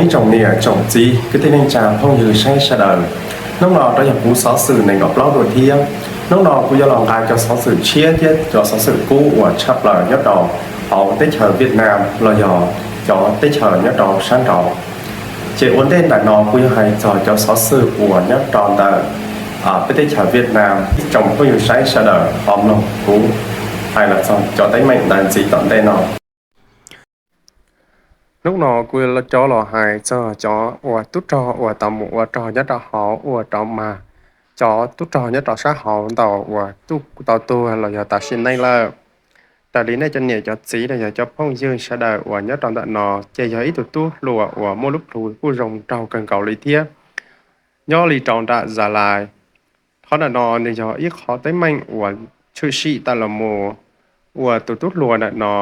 Ib tsoom niam tsoom txiv kwv tij neej tsa phooj ywg saib sawv daws, hnub no rov yog kuv xov xwm nees nkaum plaub dua thiab. Hnub no kuv yuav los nqa cov xov xwm tshiab thiab cov xov xwm kub uas tshaj plaws nyob rau hauv teb chaws Vietnam los yog cov teb chaws nyob rau sab nraud. Ces ua ntej ntawm no kuv yuav hais txog cov xov xwm uas nyob rau ntawm peb teb chaws Vietnam, tsoom phooj ywg saib sawv daws ho mloog kuv hais los txog cov teeb meem ntawd ntxiv tom ntej no. Hnub no kuv coj los hais txog cov uas tub rog uas tau mus ua rog nyob rau hauv ua rau mag cov tub rog nyob rau sab hauv ntau uas tau tuag los yog tas sim neej lawm. Raws li nej cov niam cov txiv los yog cov phooj ywg sawv daws uas nyob rau ntawm no, ces yog ib tug tub hluas uas muaj lub plhu kuj zoo nraug kawg nkaus li thiab, nyob li rau nram Gia Lai. Qhov ntawm no nws yog ib qho teeb meem uas tshwm sim tawm los mus uas tus tub hluas ntawm no,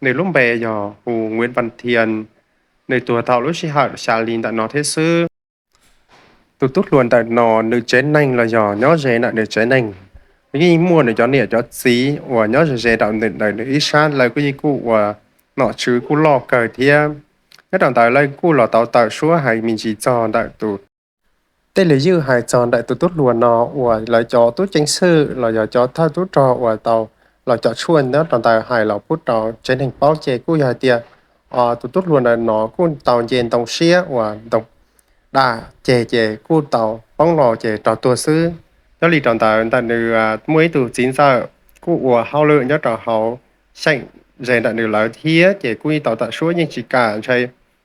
nws lub npe yog hu Nguyễn Văn Thiện, nws tuag thaum lub sij hawm xya hli ntawm no thiab xwb. Tus tub hluas ntawm no nws tsev neeg los yog nyob ze ntawm nws tsev neeg, yeej muaj nws cov niam cov txiv uas nyob ze ze rau ntawm ntawm nws ib sab, lawv kuj yeej kuj ua nom tswv kuj loj kawg thiab. Nyob rau ntawd lawv kuj los tau tawm suab hais me ntsis txog ntawm tus, tej lus ywj hais txog ntawm tus tub hluas no uas lawv cov tub ceev xwm los yog cov thawj tub rog uas tau los com tshuaj nyob rau ntawd hais los pub rau tsev neeg paub, ces kuj yog hais tias tus tub hluas ntawm no kuj tau nce ntoo siab uas ntoo daj ceg ces kuj tau poob los ces raug tuag xwb. Nyob li rau ntawd ntawm nws muaj ib tug txiv ntxawm kuj ua hauj lwm nyob rau hauv xyeem ze ntawm nws lawv thiab, ces kuj tau tawm suab yeej tsis kam ntshai.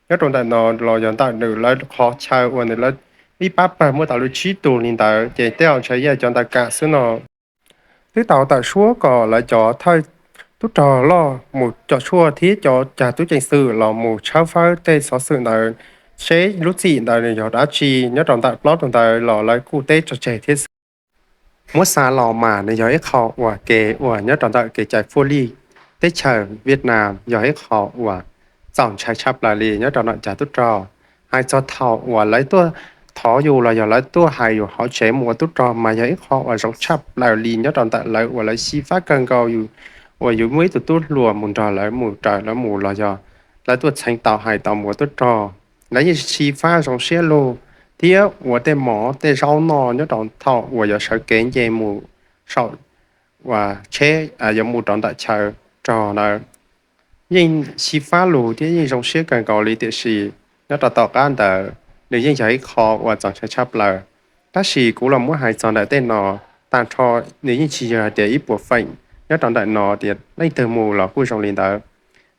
Nyob rau ntawm no los yog ntawm nws lawv qhov chaw uas nws lawv ib pab pawg muaj tau li tsib tug li ntawd, ces tej zaum ntshe yog cov ntawd kam xwb no. Twb tau tawm suab kom lawv cov thawj tub rog loj mus com tshuaj thiab cov cag tub ceev xwm los mus tshawb fawb tej xov xwm ntawd, seb lub txim ntawd nws yog dab tsi. Nyob rau ntawm plaub tug ntawd los lawv kuj teb tso tseg thiab xwb. Muab xav los mas nws yog ib qho uas kev uas nyob rau ntawm kev cai fuaj lij teb chaws Vietnam yog ib qho uas txaus ntshai tshaj plaws li nyob rau ntawm cag tub rog. Hais txog thaum uas lawv tuaj thov yus los yog lawv tuaj hais yus hauv tsev mus ua tub rog mas yog ib qho uas zoo tshaj plaws li nyob rau ntawm lawv uas lawv xyiv fab kawg nkaus yus, uas yus muaj ib tug tub hluas mus nrog lawv mus raws lawv mus los yog lawv tuaj txheev tau hais tau mus ua tub rog. Lawv yeej xyiv fab zoo siab lug thiab ua tej mov tej zaub noj nyob rau thaum uas yuav sawv kev nce mus saum uas tsheb yuav mus rau ntawm chaw rog ntawd. Yeej xyiv fab lug thiab yeej zoo siab kawg nkaus li, tiam sis nyob rau tom qab ntawd nws yeej yog ib qho uas txaus ntshai tshaj plaws. Tab sis kuv los muab hais txog ntawm tej no tag nrho, nws yeej tsis yog hais tias ib puas feem nyob rau ntawm no tias leej twg mus los kuj zoo li ntawd.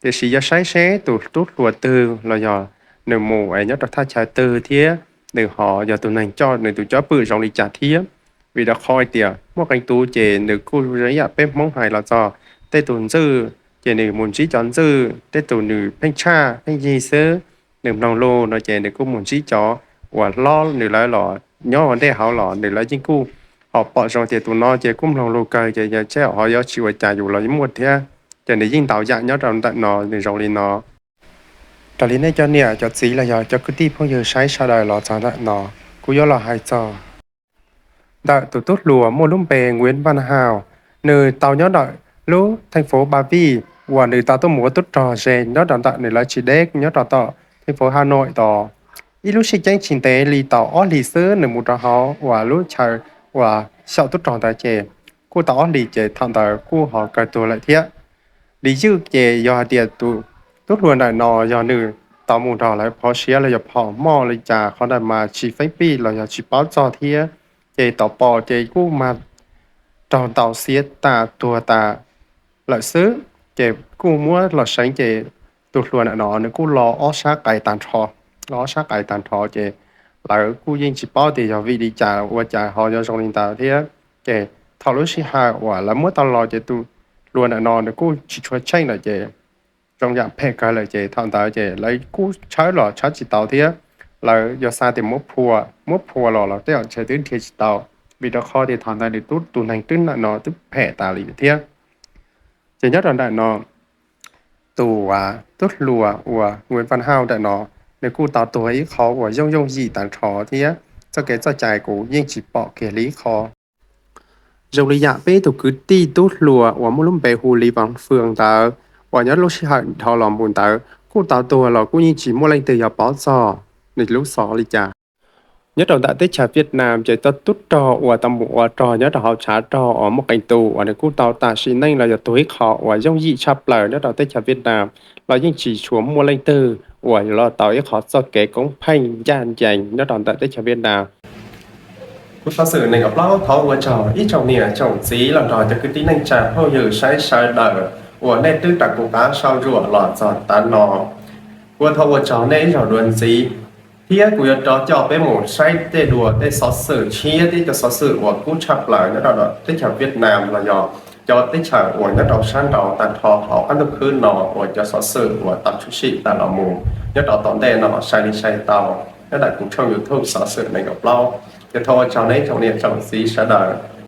Tiam sis yuav saib seb tus tub hluas twg los yog nws mus es nyob rau thaj chaw twg thiab nws ho yog tus neeg coj nws tus cov pwm zoo li cas thiab. Vim rau qhov hais tias muaj qee tus ces nws kuj zoo ib yam peb Hmoob hais los txog tej tus ntxwj, ces nws mus ntsib cov ntxwj, tej tus nws pheej tshaj pheej yig xwb, nws mloog lus no ces nws kuj mus ntsib cov uas hlob nws lawv los nyob ua ntej hauv los nws lawv yeej kuj ho pom zoo tias tus no ces kuj mloog lus kawg ces yog tseb ho yuav tsis ua cas yus los yeej muaj thiab. Ces nws yeej ntau yam nyob rau ntawm no nws zoo li no. Raws li nej cov niam cov txiv los yog cov kwv tij phooj ywg saib sawv daws los txog ntawm no, kuv yuav los hais txog ntawm tus tub hluas muaj lub npe Nguyễn Văn Hào. Nws tau nyob ntawm lub theej fuv Ba Vij uas nws tau tuaj mus ua tub rog ze nyob rau ntawm nws lawv tsis deb nyob rau tom theej fuv Hà Nội tod. Ib lub sij ceeb tsis ntev li tau ob hlis xwb nws mus rau hauv uas lub chaw uas xyaum tub rog ntawd ces kuj tau ob hlis ces thaum ntawd kuj ho kawg tuag lawm thiab. Li ywj ces yog hais tias tus tub hluas ntawm no yog nws tau mus nrog lawv phov siab los yog phom moj li cas qhov ntawd mas tsis feeb pij los yog tsis paub txog thiab. Ces tau pom ces kuj mag raug ntaus xiav tas tuag tas lawm xwb. Ces kuj muab los seev ces tus hluas ntawm no nws kuj lo ob sab qais tag nrho, lo ob sab qais tag nrho ces lawv kuj yeej tsis paub tias yog vim li cas ua cas ho yuav zoo li ntawd thiab. Ces thaum lub sij hawm uas lawv muab tau los ces tus hluas ntawm no nws kuj tsis tshua tsheej lawm ces zoo yam phem kawg lawm ces thaum ntawd ces lawv kuj tshawb los tshawb tsis tau thiab. Lawv yog xav tias muab phua, muab phua los los tej zaum ntshe twb dhia tsis tau, vim rau qhov tias thaum ntawd nws tus neeg twb ntawm no twb phem tas li thiab. Ces nyob rau ntawm no tus tub hluas uas Nguyễn Văn Hào ntawm no nws kuj tau tuag ib qho uas yooj yooj yim tag nrho thiab txoj kev txoj cai kuv yeej tsis pom kiag li ib qho. Zoo li yam peb tus kwv tij tub hluas uas muaj lub npe hu Lý Văn Phương ntawd uas nyob lub sij hawm dhau los mus ntawd kuj tau tuag los kuj yeej tsis muaj leej twg yog paub txog nws lub xov li cas. Nyob rau ntawm teb chaws Vietnam ces tub rog uas tau mus ua rog nyob rau hauv tshav rog uas muaj qee tus uas nws kuj tau tas sim neej los yog tuag ib qho uas yooj yim tshaj plaws nyob rau teb chaws Vietnam, los yeej tsis tshua muaj leej twg uas los tau ib qho txoj kev koob pheej ncaj ncees nyob rau ntawm teb chaws Vietnam. Kuv xov xwm nees nkaum plaub thov ua tsaug ib tsoom niam tsoom txiv los nrog cov kwv tij neej tsa phooj ywg saib sawv daws uas nej twb raws kuv qab sau ruam los txog tav no. Kuv thov ua tsaug nej ib zaug dua ntxiv, thiab kuv yuav rov coj peb mus saib tej dua tej xov xwm tshiab thiab cov xov xwm uas kub tshaj plaws nyob rau teb chaws Vietnam los yog cov teb chaws uas nyob rau sab nraud tag nrho hauv qab ntuj khwb no uas cov xov xwm uas tau tshwm sim tag los mus nyob rau tom ntej no sai li sai tau nyob ntawm kuv tshooj YouTube xov xwm nees nkaum plaub. Ces thov ua tsaug nej tsoom niam tsoom txiv sawv daws.